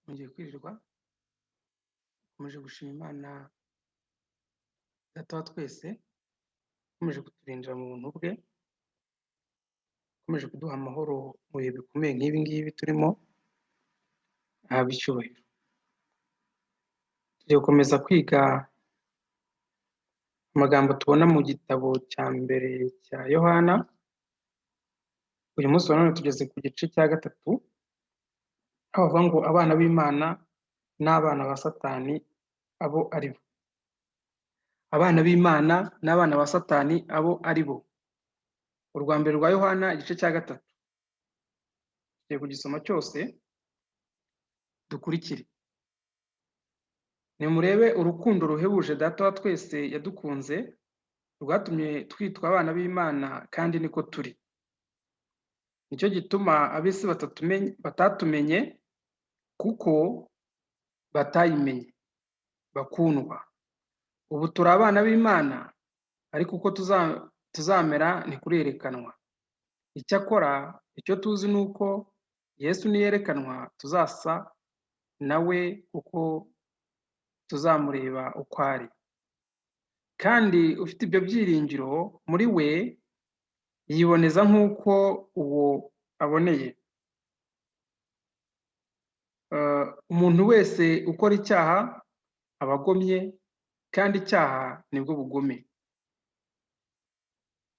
Mwongeye kwirirwa, nkomeje gushima Imana Data wa twese, ikomeje kuturindira mu buntu bwe, ikomeje kuduha amahoro mu bihe bikomeye nk'ibi ngibi turimo, ahabwe icyubahiro. Tugiye gukomeza kwiga amagambo tubona mu gitabo cya mbere cya Yohana. Uyu munsi wa none tugeze ku gice cya gatatu, aho bavuga ngo abana b'Imana n'abana ba Satani abo ari bo. Abana b'Imana n'abana ba Satani abo ari bo. Urwa mbere rwa Yohana, igice cya gatatu. Tugiye kugisoma cyose, dukurikire. Nimurebe urukundo ruhebuje Data wa twese yadukunze, rwatumye twitwa abana b'Imana, kandi niko turi. Nicyo gituma ab'isi batatumenye, kuko batayimenye. Bakundwa, ubu turi abana b'Imana, ariko uko tuzamera ntikurerekanwa. Icyakora icyo tuzi ni uko Yesu niyerekanwa tuzasa nawe, kuko tuzamureba uko ari. Kandi ufite ibyo byiringiro muri we yiboneza nk'uko uwo aboneye. Umuntu wese ukora icyaha aba agomye, kandi icyaha nibwo bugome.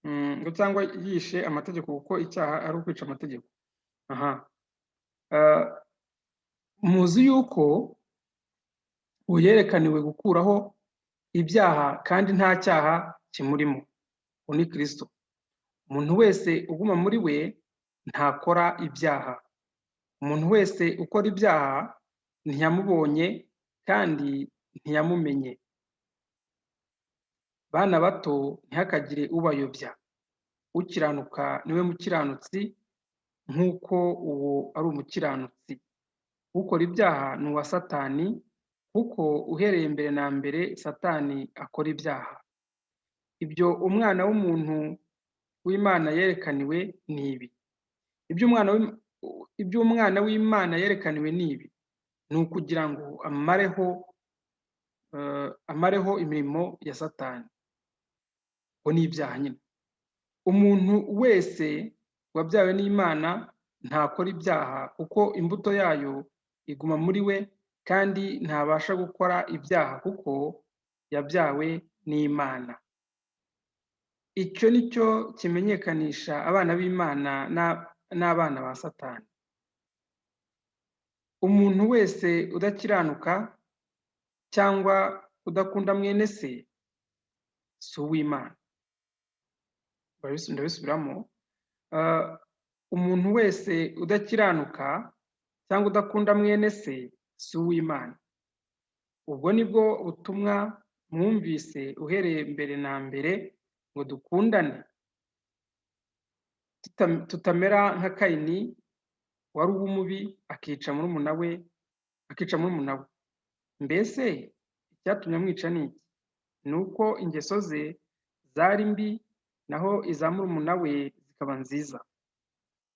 Ngo cyangwa yishe amategeko, kuko icyaha ari ukwica amategeko. Aha muzi yuko uyerekaniwe gukuraho ibyaha, kandi nta cyaha kimurimo. Uwo ni Kristo. Umuntu wese uguma muri we ntakora ibyaha. Umuntu wese ukora ibyaha ntiyamubonye kandi ntiyamumenye. Bana bato, ntihakagire ubayobya. Ukiranuka niwe mukiranutsi, nk'uko uwo ari umukiranutsi. Ukora ibyaha ni uwa Satani, kuko uhereye mbere na mbere Satani akora ibyaha. Ibyo Umwana w'umuntu w'Imana yerekaniwe ni ibi, ibyo Umwana w'Imana yerekaniwe ni ibi, ni ukugira ngo amareho imirimo ya Satani. Ngo ni ibyaha nyine. Umuntu wese wabyawe n'Imana ntakora ibyaha, kuko imbuto yayo iguma muri we, kandi ntabasha gukora ibyaha kuko yabyawe n'Imana. Icyo ni cyo kimenyekanisha abana b'Imana n'abana ba Satani. Umuntu wese udakiranuka cyangwa udakunda mwene se si uw'Imana. Ndabisubiramo: umuntu wese udakiranuka cyangwa udakunda mwene se si uw'Imana. Ubwo nibwo butumwa mwumvise uhereye mbere na mbere, ngo dukundane, tutamera nka Kayini wari uw'umubi, akica murumuna we, akica murumuna we. Mbese icyatumye amwica ni iki? Ni uko ingeso ze zari mbi, naho iza murumuna we zikaba nziza.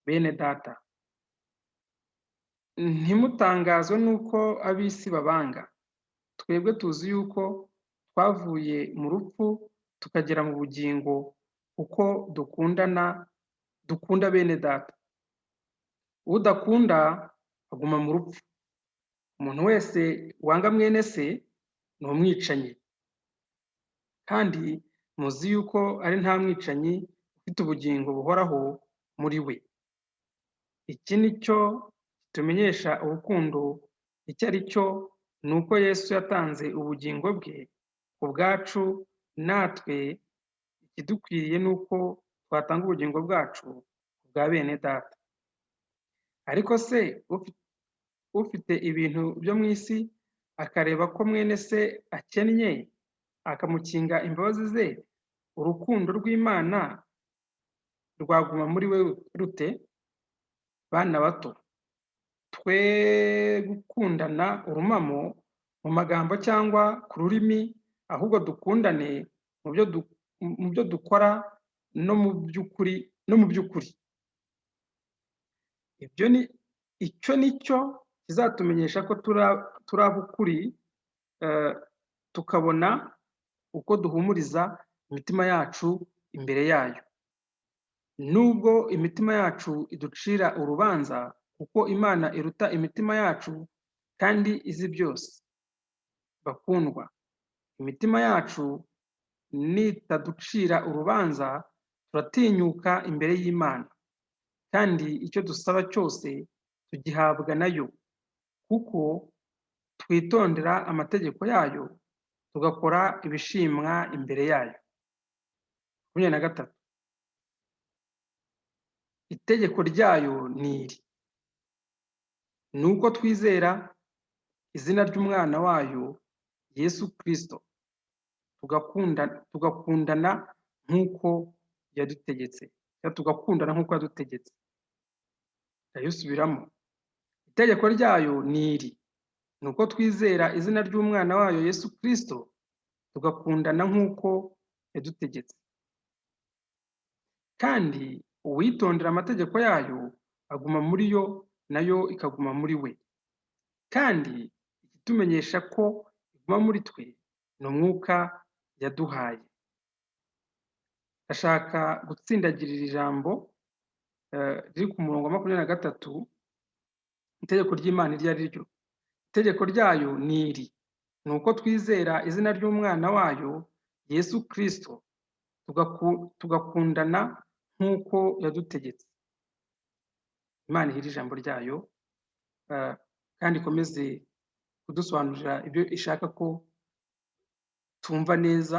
Bene Data, ntimutangazwe n'uko ab'isi babanga. Twebwe tuzi yuko twavuye mu rupfu tukagera mu bugingo, kuko dukundana, dukunda bene Data. Udakunda aguma mu rupfu. Umuntu wese wanga mwene se ni umwicanyi, kandi muzi yuko ari nta mwicanyi ufite ubugingo buhoraho muri we. Iki ni cyo kitumenyesha urukundo icyo ari cyo, ni uko Yesu yatanze ubugingo bwe ku bwacu. Natwe ikidukwiriye ni uko twatanga ubugingo bwacu ku bwa bene Data. Ariko se ufite ibintu byo mu isi, akareba ko mwene se akennye, akamukinga imbabazi ze, urukundo rw'Imana rwaguma muri we rute? Bana bato, twe gukundana urumamo mu magambo cyangwa ku rurimi, ahubwo dukundane mu byo dukora no mu by'ukuri. Ibyo ni icyo ni cyo. Kizatumenyesha ko turi ab'ukuri, tukabona uko duhumuriza imitima yacu imbere yayo. Nubwo imitima yacu iducira urubanza, kuko Imana iruta imitima yacu kandi izi byose. Bakundwa, imitima yacu nitaducira urubanza, turatinyuka imbere y'Imana, kandi icyo dusaba cyose tugihabwa nayo, kuko twitondera amategeko yayo, tugakora ibishimwa imbere yayo. 23. Itegeko ryayo ni iri: ni uko twizera izina ry'Umwana wayo Yesu Kirisito, tugakundana nk'uko yadutegetse, tugakundana nk'uko yadutegetse. Ndayisubiramo: itegeko ryayo ni iri: ni uko twizera izina ry'Umwana wayo Yesu Kirisito, tugakundana nk'uko yadutegetse. Kandi uwitondera amategeko yayo aguma muri yo, nayo ikaguma muri we. Kandi ikitumenyesha ko iguma muri twe ni Umwuka yaduhaye. Ndashaka gutsindagirira ijambo riri ku murongo wa 23. Itegeko ry'Imana iryo ari ryo, itegeko ryayo ni iri: ni uko twizera izina ry'Umwana wayo Yesu Kirisito, tugakundana nk'uko yadutegetse. Imana ihire ijambo ryayo kandi ikomeze kudusobanurira ibyo ishaka ko tumva neza,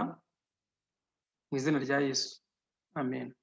mu izina rya Yesu, amen.